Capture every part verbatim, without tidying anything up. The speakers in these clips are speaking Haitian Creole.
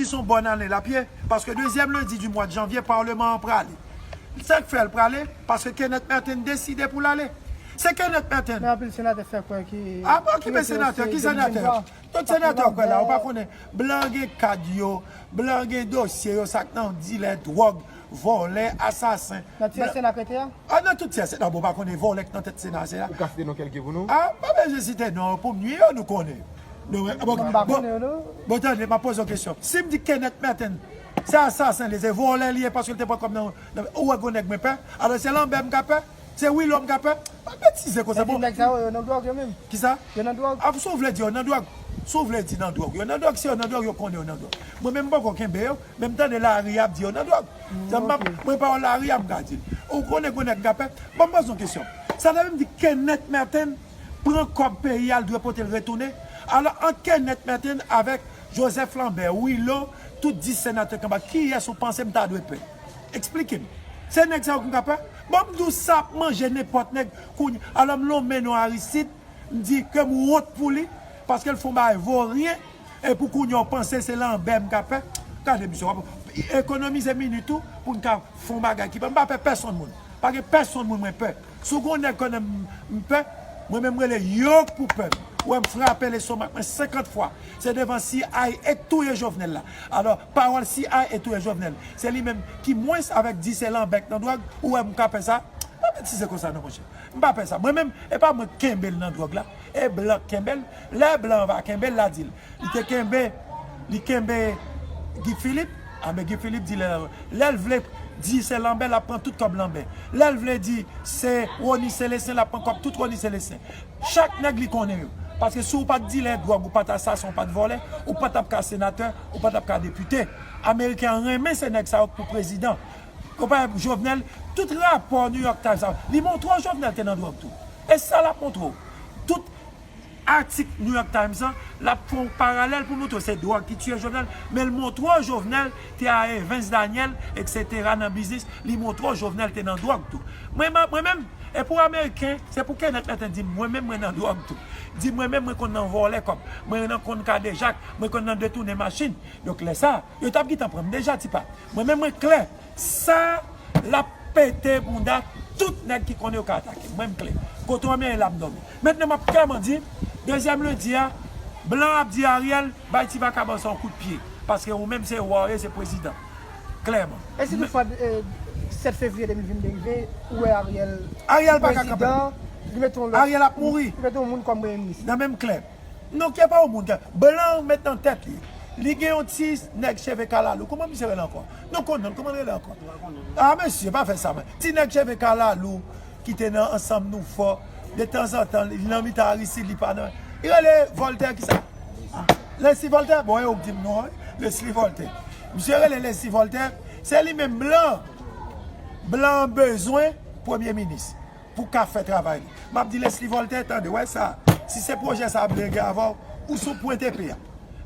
Son bòn ane l ap ye, paske dezyèm lendi di mwa de janvye, palman an prale. Sa k fè l prale? Paske Kenneth Merten deside pou l ale. Se Kenneth Merten. Men anpil senatè fè kwè ki. A pa okipe senatè, ki senatè? Tout senatè w kwè la, ou pa konnen. Blan gen kad yo, blan gen dosye yo, sa k nan dilè dwòg, vòlè, asasen. Nan ti Sena k rete a? A nan tout ti Sena, bon, ou pa konnen vòlè k nan tèt Sena se la. Ou ka site non kèlke pou nou? A, pa bezwen site non, pou m nwi yo, nou konnen. Nou, bon, bon, bon, tande, m ap poze yon kesyon. Si m di Kenneth Merten, se asasen li, se vòlè li ye paske l te pran kòb nan, nan, ou wè gwo nèg mwen pè? Alò se Lambert m ka pè? Se Willo m ka pè? Pa betize konsa, bon. Nèg sa yo, yo nan dwòg yo menm? Kisa? Yo nan dwòg? A, si w vle di yo nan dwòg, si w vle di nan dwòg, yo nan dwòg, si yo nan dwòg, yo konnen yo nan dwòg. Mwen menm m poko kenbe yo, men m tande lari ap di yo nan dwòg. Sa m pa, mwen pawòl lari a m ka di l. Ou konnen gwo nèg m ka pè? Bon, m poze yon kesyon. Sa ta vle di Kenneth Merten pran kòb peyi a, l dwe pote l retounen? Alò, ant Kenneth Merten avèk Joseph Lambert, Willo, tout dis senatè k anba, kiyès ou panse m ta dwe pè? Eksplike m. Se nèg sa yo k m ka pè? Bon, m di w sa ap manje nenpòt nèg kounye. Alò, m lonmen non Aristide, m di ke m wont pou li, paske l fè yon bagay voryen, e pou kounye a w panse se Lambert m ka pè? Gade, misye, w ap ekonomize minit ou pou n ka fè yon bagay ki pa, m pa pè pèsonn moun. Pa gen pèsonn moun mwen pè. Si w gen yon nèg konnen m, m pè, mwen menm m rele yo k pou pè m. Ou wè m frape lestomak mwen senkant fwa. Se devan C I A k touye Jovenel la. Alò, pawòl C I A touye Jovenel. Se li menm ki mwens avèk di se Lambert nan dwòg, ou wè m ka pè sa? Pa betize konsa non, monchè. M pa pè sa. Mwen menm, e pa mwen k kenbe l nan dwòg la. E blan k kenbe l. Lè blan an va kenbe l, l a di l. Li te kenbe, li kenbe Guy Philippe. A, men Guy Philippe di lè, lè l vle di se Lambert, l ap pran tout kòb Lambert. Lè l vle di se Rony Célestin, l ap pran kòb tout Rony Célestin. Chak nèg li konnen yo. Paske si w pa t dilè dwòg, ou pa t asasen, ou pa t vòlè, ou pa t ap ka senatè, ou pa t ap ka depite. Ameriken an renmen se nèg sa yo pou prezidan. Konpè Jovenel, tout rapò New York Times sa, li montre w Jovenel te nan dwòg tou. E sa l ap montre w. Tout atik New York Times lan, l ap fè yon paralèl pou montre w se dwòg ki tiye Jovenel, men l montre w Jovenel te a Evens Daniel, etsetera nan biznis, li montre w Jovenel te nan dwòg tou. Mwen, mwen, mwen menm, e pou Ameriken, se pou Kenneth Merten di m, mwen menm mwen nan dwòg tou. Di mwen menm mwen konn nan vòlè kòb, mwen nan konn kadejak, mwen konn nan detounen machin. Donk lè sa, yo t ap gentan pran m deja, tipa. Mwen menm mwen klè. Sa l ap pete bounda tout nèg ki konnen yo ka atake. Mwen m klè. Kote w menm la m dòmi. Mentnan m ap klèman di, dezyèm lendi a, blan ap di Ariel, bay ti vakabon sa yon kout pye. Paske ou menm se wa w ye, se prezidan. Klèman. E si toutfwa sèt fevriye de mil vennde rive, ou wè Ariel Ariel pa ka kanpe. Ariel ap mouri. Li mete yon moun kòm premye minis. Nan menm klè. Non, ki pa yon moun ke blan an met nan tèt li. Li gen yon ti nèg cheve kalalou. Kòman misye rele ankò? Nou konnen l, kòman l rele ankò? A mesye, pa fè sa, mwen. Ti nèg cheve kalalou ki te nan Ansanm Nou Fò. Detanzantan, li nan mitan Aristide, li pa nan. Li rele Voltaire, kisa? Leslie Voltaire? Bon, e ou k di m non, wi. Leslie Voltaire. Misye rele Leslie Voltaire. Se li menm blan. Blan an bezwen premye minis pou ka fè travay li. M ap di Leslie Voltaire, tande, wè sa, si se pwojè sa ap lege avè w, ou sou pwent epe a.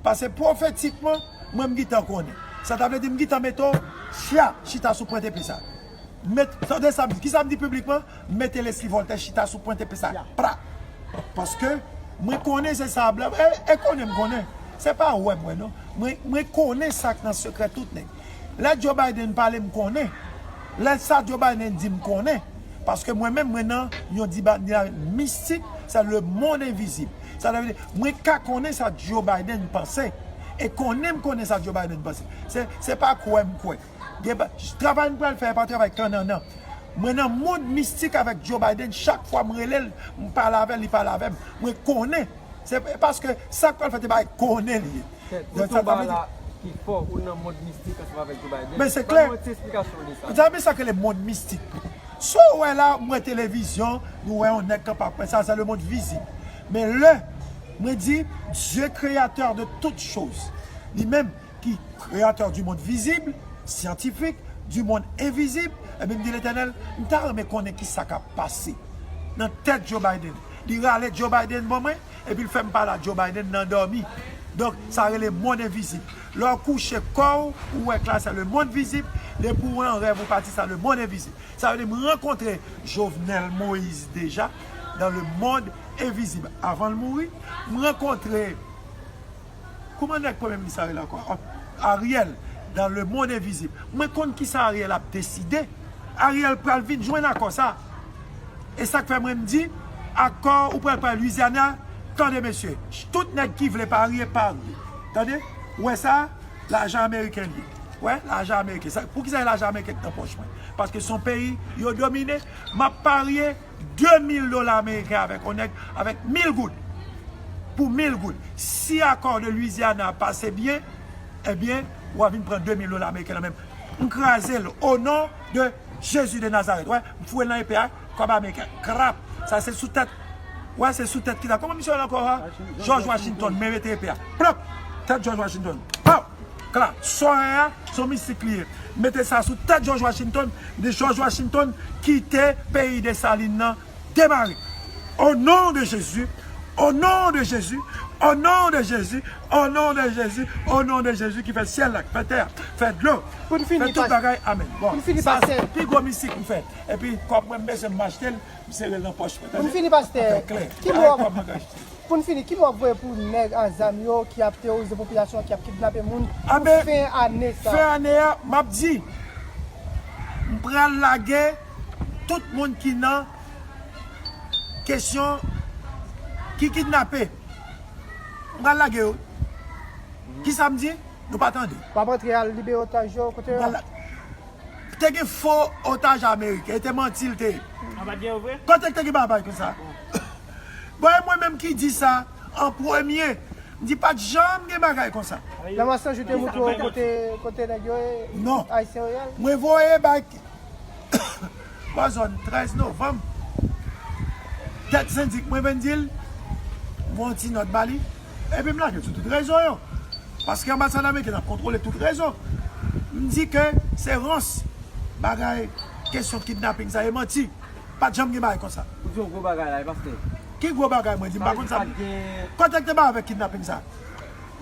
Paske pwofetikman, mwen m gentan konnen. Sa ta vle di m gentan mete w, fya, chita sou pwent epe sa. Met, tande sa m di, kisa m di piblikman? Mete Leslie Voltaire chita sou pwent epe sa. Pra! Paske mwen konnen se sa blan, e, e konnen m konnen. Se pa wè m wè non. Mwen, mwen konnen sa k nan sekrè tout nèg. Lè Joe Biden pale, m konnen. Lè sa Joe Biden di, m konnen. Paske mwen menm, mwen nan yon dinamik mistik, se le monde invisible. Sa vle di, mwen ka konnen sa Joe Biden panse. E konnen m konnen sa Joe Biden panse. Se, se pa kwè m kwè. Gen pa, travay m pral fè, e pa travay kannannan. Mwen nan mond mistik avèk Joe Biden, chak fwa m rele l, m pale avè l, li pale avè m. Mwen konnen. Se paske sa k pral fèt e bagay konnen li ye. Kèt, ou tou ba la ki fò, ou nan mond mistik ansanm avèk Joe Biden. Men se klè. Ban mwen ti esplikasyon de sa. Zami, sa k rele mond mistik. Si w wè la, m wè televizyon, nou wè yon nèg kanpe ap pran sa, se le monde visible. Men lè mwen di, Dieu créateur de toutes choses, li menm ki créateur du monde visible, scientifique, du monde invisible, ebyen m di Letènèl, m ta renmen konnen ki sa k ap pase nan tèt Joe Biden. Li rale Joe Biden ban mwen, epi l fè m pale a Joe Biden nan dòmi. Donk, sa rele mond envizib. Lè w kouche kò w, ou wè k la, se le monde visible. Depi w an rèv, ou pati, sa le monde invisible. Sa vle di, m rankontre Jovenel Moïse deja dans le monde invisible. Avan l mouri, m rankontre, kòman nèg premye minis la rele ankò? Ariel, dans le monde invisible. Mwen konn kisa Ariel ap deside. Ariel pral vin jwenn akò sa. E sa k fè mwen m di, akò ou pral pran Louisiana, tande mesye, tout nèg ki vle parye, parye. Tande? Ou wè sa? Lajan ameriken li. Wè, lajan ameriken. Sa, poukisa lajan ameriken k nan pòch mwen? Paske se yon peyi yo domine. M ap parye de mil dola ameriken avèk yon nèg, avèk mil goud. Pou mil goud. Si akò de Louisiana pase byen, ebyen, w a vin pran de mil dola ameriken nan men m. M kraze l o non de Jezi de Nazarèt. Wè, m foure l nan epe a, kòb ameriken. Krap. Sa se sou tèt. Wè, se sou tèt ki la. Kòman misye rele ankò a? George Washington, men mete epe a. Plop! Tèt George Washington. Pap! Kla, sòrè a, se yon mistik li ye. Mete sa sou tèt George Washington, di George Washington kite peyi Desalin nan, demare. O non de Jezi, o non de Jezi, o non de Jezi, o non de Jezi, o non de Jezi ki fè syèl la, ki fè tè a, ki fè dlo, fè tout bagay, amèn. Bon, sa se pi gwo mistik m fè. Epi kòb mwen m bezwen m achte l, m sere l nan pòch mwen. Pou n fini, pastè, ki mo pou n fini, ki mo w ap voye pou nèg a zam yo ki ap teworize popilasyon an, ki ap kidnape moun pou fen ane sa? Fen ane a, m ap di, m pral lage tout moun ki nan kesyon ki kidnape. M pral lage yo. Kisa m di? Nou pa tande. W ap antre al libere otaj yo kote yo? Te gen fo otaj ameriken, e te manti l te ye. Kote k te gen bagay konsa? Bon, e mwen menm ki di sa an premye. M di pa t janm gen bagay konsa. Lanmò San Jou te moutre w kote, kote nèg yo ye? Non. Ayisyen yo ye? Mwen voye bay bò zòn trèz novanm. Tèt sendik mwen vin di l, m voye yon ti nòt ba li. Epi m lage l sou tout rezo yo. Paske anbasad ameriken ap kontwole tout rezo. M di ke se rans bagay kesyon kidnaping sa e manti. Pa t janm gen bagay konsa. Ou di yon gwo bagay la, e pastè. Ki gwo bagay mwen di? M pa konn sa. Kote k te bay avèk kidnaping sa?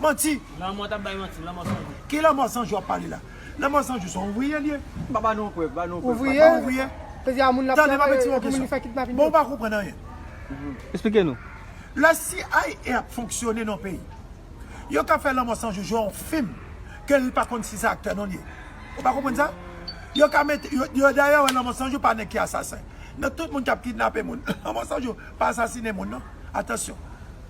Manti. Lanmò t ap bay manti, lanmò san jou. Ki lanmò san jou w ap pale la? Lanmò san jou se yon ouvriye li ye. M pa ba nou prèv, ba nou prèv. Ouvriye? Ouvriye. Tande, m ap di w yon kesyon. Bon, ou pa konprann anyen. Eksplike nou. Lè C I A ap fonksyone nan yon peyi, yo ka fè lanmò san jou jwe yon fim ke li pa konn si se aktè non li ye. Ou pa konprann sa? Yo ka mete, yo, yo dayè wè lanmò san jou pa nèg ki asasen. Nan tout moun k ap kidnape moun, lanmò san jou pa asasinen moun non. Atansyon.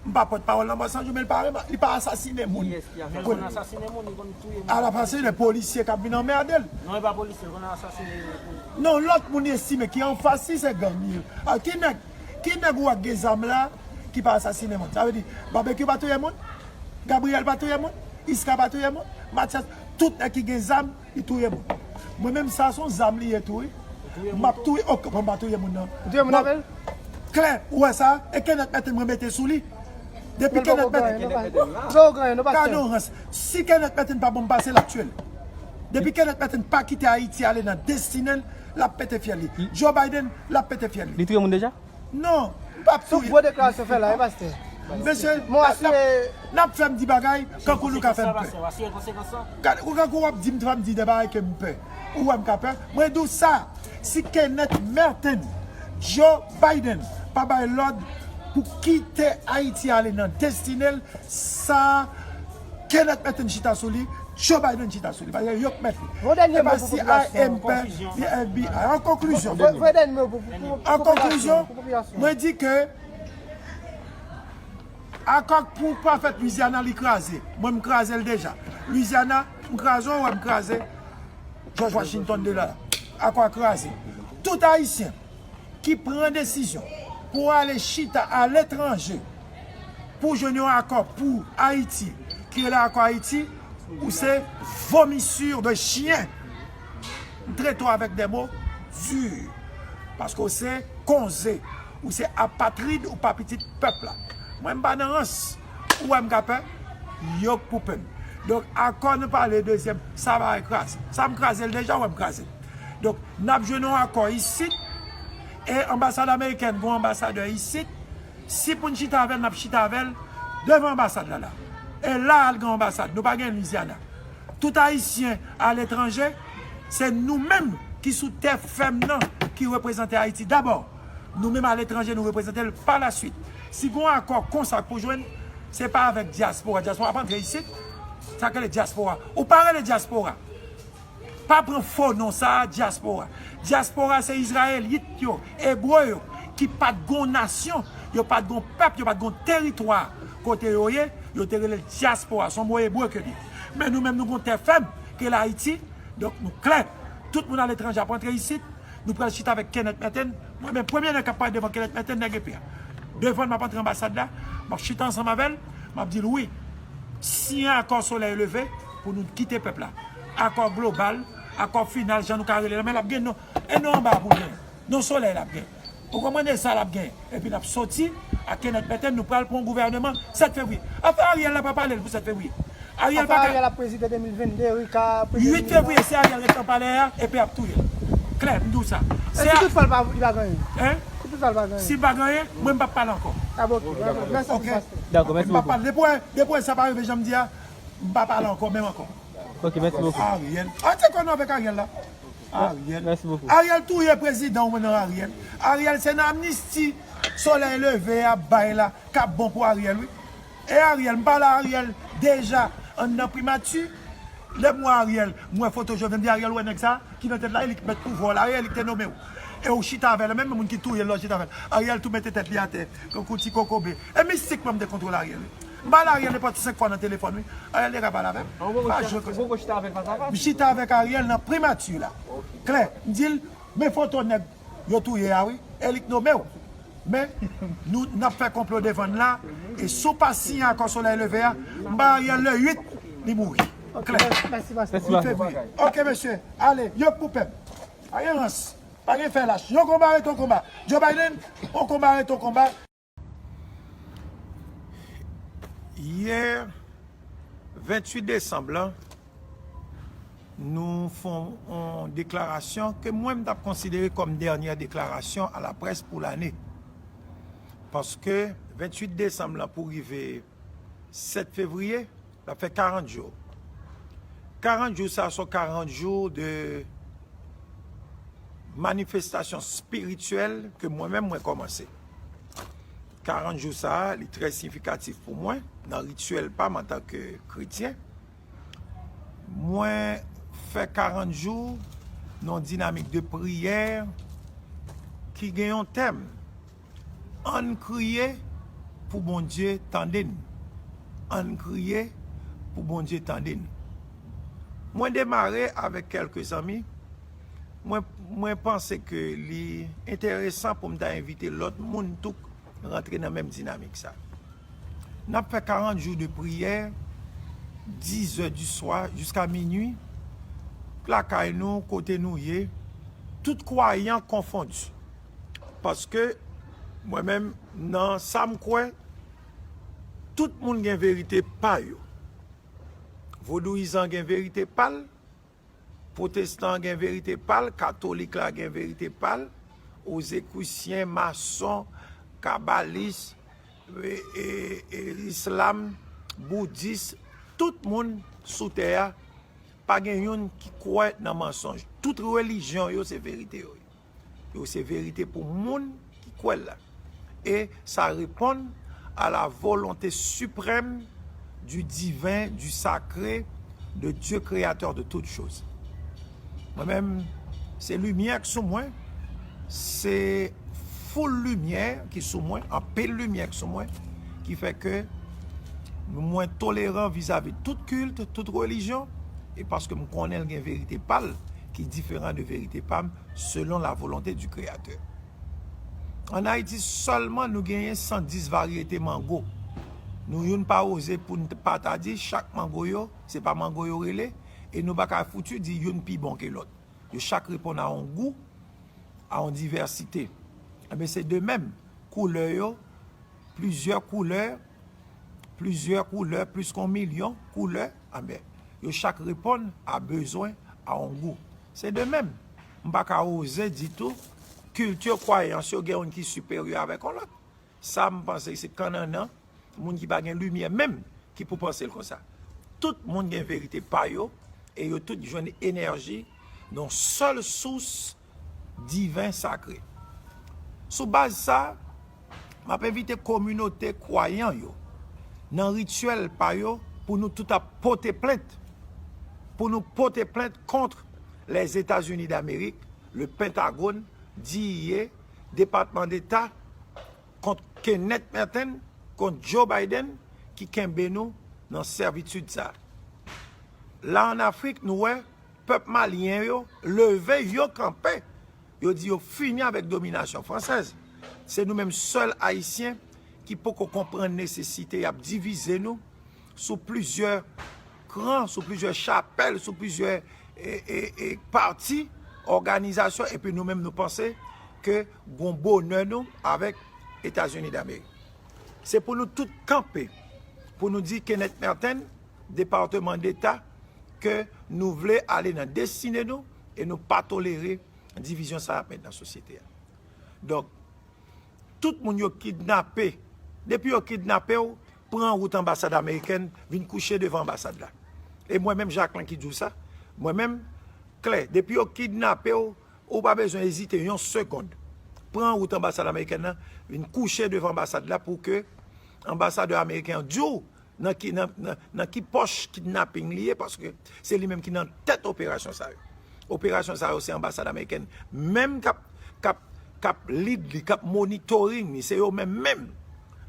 M pa pòt pawòl lanmò san jou, men li pa, li pa asasinen moun. Li konn asasinen moun, li konn touye moun. Al asasinen polisye k ap vin anmède l. Non, e pa polisye, li konn asasinen moun. Non, lòt moun li estime ki anfas li se gang li ye. A, ki nèg, ki nèg ou wè k gen zam la ki pa asasinen moun? Sa vle di, Babekyou pa touye moun? Gabriel pa touye moun? Iska pa touye moun? Matyas, tout nèg ki gen zam, li touye moun. Mwen menm sa se yon zam li ye tou wi. M ap touye, ok, bon, m pa touye moun nan. Ou touye moun avè l? Klè, ou wè sa? E kenèt mèt mwen mete sou li. Depi kenèt mèt. Gade yon rans. Si kenèt mèt pa bon m pase l ap tiye l. Depi kenèt mèt pa kite Ayiti ale nan destine l, l ap pete fyèl li. Joe Biden, l ap pete fyèl li. Li touye moun deja? Non, m p ap touye. Sou gwo deklarasyon fè la, wi, pastè. Mesye, n ap, n ap fè m di bagay kankou nou ka fè m pè. Gade, ou kankou w ap di m, fè m di de bagay ke m pè. Ou wè m ka pè? Mwen di w sa, si Kenneth Merten, Joe Biden, pa bay lòd pou kite Ayiti ale nan destine l, sa Kenneth Merten chita sou li, Joe Biden chita sou li. Paske yo k mèt li. Yon dènye mo pou popilasyon an. F B I. An konklizyon, an konklizyon, mwen di ke akò pou pa fèt Louisiana, li kraze. Mwen, m kraze l deja. Louisiana, m kraze w, wè m kraze George Washington de la. Akò a kraze. Tout Ayisyen ki pran desizyon pou ale chita aletranje pou jwenn yon akò pou Ayiti, ki rele akò Ayiti, ou se vomissure de chien. M trete w avèk de mo di, paske w se konze, ou se apatrid, ou pa pitit pèp la. Mwen, m pa nan rans. Ou wè m ka pè? Yo k pou pè m. Donk, akò nou pale dezyèm, sa va kraze. Sa m kraze l deja, ou wè m kraze l. Donk, n ap jwenn yon akò isit, e anbasad amerikèn, gen yon anbasadè isit. Si pou n chita avè l, n ap chita avè l devan anbasad la la. E la a l gen anbasad, nou pa gen Louisiana. Tout Ayisyen aletranje, se nou menm ki sou tè fèm nan ki reprezante Ayiti dabò. Nou menm aletranje, nou reprezante l pa la swit. Si gen yon akò konsa k pou jwenn, se pa avèk dyaspora. Dyaspora ap antre isit, Sa k rele dyaspora. Ou pa rele dyaspora. Pa pran fo non sa a, dyaspora. Dyaspora se Izrayelit yo, Ebre yo, ki pa t gon nasyon, yo pa t gon pèp, yo pa t gon teritwa kote yo ye, yo te rele l dyaspora. Se yon mo ebre ke li ye. Men nou menm nou gon tè fèm, ke l Ayiti, donk nou klè. Tout moun aletranje ap rantre isit, nou pral chita avèk Kenneth Merten. Mwen menm, premye nèg k ap pale devan Kenneth Merten, nèg epe a. Devan l, m ap antre anbasad la, m ap chita ansanm avè l, m ap di l wi. Siyen akò Solèy Leve pou nou kite pèp la. Akò global, akò final, jan nou ka rele l, men l ap gen non. E non anba pou l gen. Non Solèy l ap gen. Ou konprann, e sa l ap gen. Epi n ap soti ak Kenneth Merten, nou pral pran gouvèneman sèt fevriye. Afè Ariel la pa pale l pou sèt fevriye. Ariel Afè pa ka Ariel ap prezide de mil vennde, wi, ka prezide uit fevriye, se Ariel ret nan palè a, epi ap touye l. Klè, m di w sa. E si toutfwa l pa, li pa gen anyen? Hein? Si toutfwa l pa gen anyen? Si l pa gen anyen, mwen m p ap pale ankò. Ah, bon, ok, dakò. Mèsi anpil, pastè. Dakò, mèsi bokou. M p ap pale. Depi, depi sa pa rive jan m di a, m pa pale ankò, menm ankò. Ok, mèsi bokou. Ariel. An te konn avèk Ariel la. Ariel. Mèsi bokou. Ariel touye prezidan ou nan Ariel. Ariel se nan amnisti Solèy Leve a bay la k ap bon pou Ariel, wi. E Ariel, m pale a Ariel deja anndan primati. Lè m wè Ariel, m wè foto Jovenel, m di Ariel, ou wè nèg sa ki nan tèt la, e li k mèt pouvwa w la, e li k te nome w. E ou chita avè l, menm moun ki touye l la, ou chita avè l. Ariel tou mete tèt li atè, tankou ti kokobe. E mistikman m te kontwole Ariel, wi. M pale a Ariel nenpòt senk fwa nan telefòn, wi. Ariel te ka pale avè m. An, ou poko Pa chita, jwe ou konsa. poko chita avè l fas a fas? M chita avèk Ariel nan primati la. Klè, m di l, men foto nèg yo touye a, wi. E li k nome w. Men, nou, n ap fè konplo devan l la. E si w pa siyen akò Solèy Leve a, m ba Ariel le uit, li mouri. Klè. Mèsi, pastè. Mèsi, pastè. Fevriye. Ok, mesye. Ale, yo k pou pèp. Pa gen rans. Pa gen fè lach. Yon konba rete yon konba. Joe Biden, yon konba rete yon konba. Yè, venntuit desanm lan, nou fè yon deklarasyon ke mwen, m t ap konsidere kòm dènyè deklarasyon a la près pou lane. Paske venntuit desanm lan pou rive sèt fevriye, l ap fè karant jou. Karant jou sa, se yon karant jou de manifestasyon espirityèl ke mwen menm mwen kòmanse. Karant jou sa a, li trè siyifikatif pou mwen, nan rityèl pa m antanke kretyen. Mwen fè karant jou nan yon dinamik de priyè ki gen yon tèm. Ann kriye pou Bondye tande n. Ann kriye pou Bondye tande n. Mwen demare avèk kèlke zanmi. Mwen, mwen panse ke li enteresan pou m ta envite lòt moun tou rantre nan menm dinamik sa. N ap fè karant jou de priyè, dizè di swa jiska minui, lakay nou, kote nou ye, tout kwayan konfondi. Paske mwen menm, nan sa m kwè, tout moun gen verite pa yo. Vodouyizan gen verite pa l, pwotestan gen verite pa l, katolik la gen verite pa l, ozekwisyen, mason, kabalis, e, e, e, islam, boudis, tout moun sou tè a, pa gen youn ki kwè nan mansonj. Tout relijyon yo se verite yo ye. Yo se verite pou moun ki kwè l la. E sa reponn à la volonté suprême du divin, du sacré, de Dieu créateur de toutes choses. Mwen menm, se limyè k sou mwen, se foul limyè ki sou mwen, anpil limyè k sou mwen, ki fè ke mwen toleran vizavi tout kilt, tout relijyon, e paske m konnen l gen verite pa l ki diferan de verite pa m, selon la volonté du Créateur. Ann Ayiti sèlman, nou genyen san dis varyete mango. Nou youn pa oze pou n pa ta di chak mango yo, se pa mango yo rele, e nou pa ka fouti di youn pi bon ke lòt. Yo chak reponn a yon gou, a yon divèsite. Enben, se de menm, koulè yo, plizyè koulè, plizyè koulè, plis ke yon milyon koulè, enben, yo chak reponn a bezwen, a yon gou. Se de menm. M pa ka oze di tou, kilti, kwayans yo, gen youn ki siperyè avèk yon lòt. Sa, m panse se kannannan, moun ki pa gen limyè menm, ki pou panse l konsa. Tout moun gen verite pa yo, e yo tout jwenn enèji nan yon sèl sous diven sakre. Sou baz sa, m ap envite kominote kwayan yo, nan rityèl pa yo, pou nou tout ap pote plent, pou nou pote plent kont Lèzetazini Damerik, le Pentagòn, D E A, Depatman Deta, kont Kenneth Merten, kont Joe Biden, ki kenbe nou nan sèvitid sa. La ann Afrik, nou wè pèp malyen yo leve, yo kanpe. Yo di yo fini avèk dominasyon fransèz. Se nou menm sèl Ayisyen ki poko konprann nesesite y ap divize nou sou plizyè kran, sou plizyè chapèl, sou plizyè e, e, e, pati, òganizasyon, epi nou menm nou panse ke gon bonè nou avèk Etazini Damerik. Se pou nou tout kanpe, pou nou di Kenneth Merten, Depatman Deta, ke nou vle ale nan destine nou e nou pa tolere divizyon sa ap met nan sosyete a. Donk, tout moun yo kidnape, depi yo kidnape w, pran wout anbasad amerikèn, vin kouche devan anbasad la. E mwen menm, Jacquelin ki di w sa, mwen menm, klè, depi yo kidnape w, ou pa bezwen ezite yon segonn. Pran wout anbasad amerikèn nan, vin kouche devan anbasad la pou ke anbasadè ameriken an di w nan ki, nan, nan, nan ki pòch kidnaping li ye, paske se li menm ki nan tèt operasyon sa yo. Operasyon sa yo, se anbasad amerikèn menm k ap, k ap, k ap lead li, k ap monitoring li, se yo menm menm.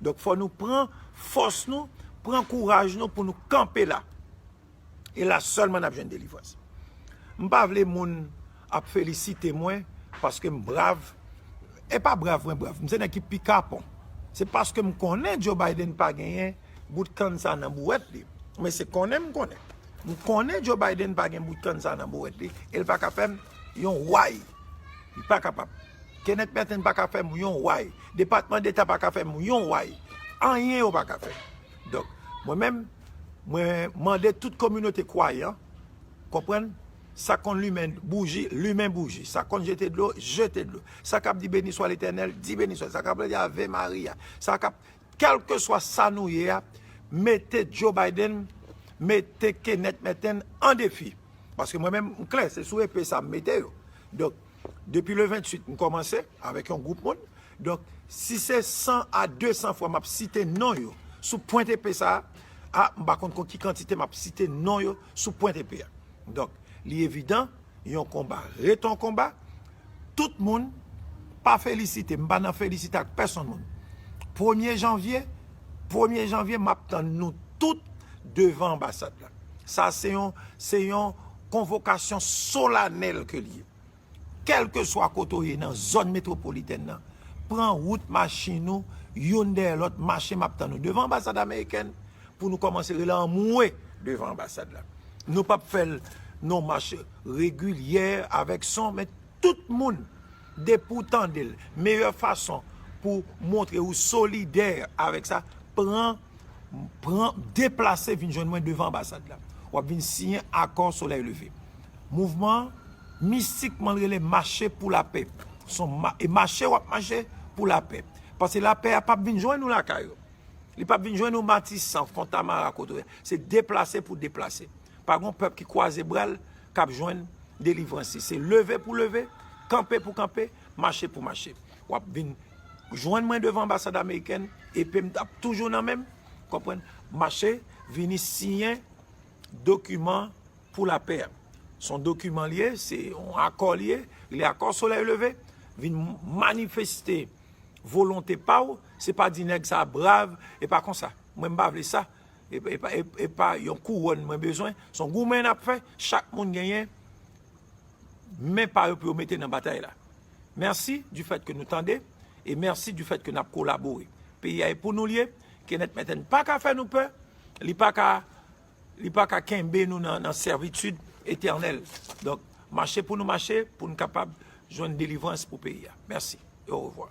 Donk, fò nou pran fòs nou, pran kouraj nou pou nou kanpe la. E la sèlman n ap jwenn delivrans. M pa vle moun ap felisite mwen paske m brav. E pa brav mwen brav, m se nèg ki pi kapon. Se paske m konnen Joe Biden pa genyen bout kann sa nan bouwèt li. Men se konnen m konnen. M konnen Joe Biden pa gen bout kann sa nan bouwèt li, e l pa ka fè m yon way. Li pa kapab. Kenneth Merten pa ka fè m yon way. Depatman Deta pa ka fè m yon way. Anyen yo pa ka fè. Donk, mwen menm, mwen mande tout kominote kwayan, konprann, sa konn limen bouji, limen bouji. Sa konn jete dlo, jete dlo. Sa k ap di beni swa Letènèl, di beni swa. Sa k ap di Ave Maria. Sa k ap, kèlkeswa sa nou ye a, mete Joe Biden, mete Kenneth Merten an defi. Paske mwen menm, m klè, se sou epe sa m mete yo. Donk, depi le venntuit, m kòmanse avèk yon gwoup moun. Donk, si se san a de san fwa m ap site non yo sou pwent epe sa a, a, m pa konn kon ki kantite m ap site non yo sou pwent epe a. Donk, li evidan, yon konba ret yon konba. Tout moun pa felisite, m pa nan felisite ak pèsonn moun. Premye janvye, premye janvye, m ap tann nou tout devan anbasad la. Sa se yon, se yon konvokasyon solanèl ke li ye. Kèlkeswa kote w ye nan zòn metwopolitèn nan, pran wout machin ou, youn dèyè lòt, mache, m ap tann nou devan anbasad amerikèn pou nou kòmanse rele anmwe devan anbasad la. Nou p ap fè l nan mach regilyè avèk son, men tout moun, depi w tande l, meyè fason pou montre ou solidè avèk sa, pran, pran, deplase vin jwenn mwen devan anbasad la. W ap vin siyen akò Solèy Leve. Mouvman an, mistikman, l rele Mache pou Lapè. Se yon ma-, e mache w ap mache pou lapè. Paske lapè a p ap vin jwenn ou lakay ou. Li p ap vin jwenn ou Matisan, Fontamara, kote w ye. Se deplase pou deplase. Pa gen yon pèp ki kwaze bra l k ap jwenn delivrans li. Se leve pou leve, kanpe pou kanpe, mache pou mache. W ap vin jwenn mwen devan anbasad amerikèn, epe m t ap toujou nan men m, konprann, mache, vini siyen dokiman pou lapè a. Se yon dokiman li ye, se yon akò li ye, li akò Solèy Leve, vin manifeste volonte pa w, se pa di nèg sa brav, e pa konsa. Mwen m pa vle sa. E, e, pa- e, e pa yon kouwòn mwen bezwen, se yon goumen n ap fè, chak moun genyen men pa yo pou yo mete nan batay la. Mèsi du fèt ke nou tande, e mèsi du fèt ke n ap kolabore. Peyi a e pou nou l ye, Kenneth Merten pa ka fè nou pè, li pa ka, li pa ka kenbe nou nan, nan sèvitid etènèl. Donk, mache pou nou mache, pou nou kapab jwenn delivrans pou peyi a. Mèsi, e orevwa.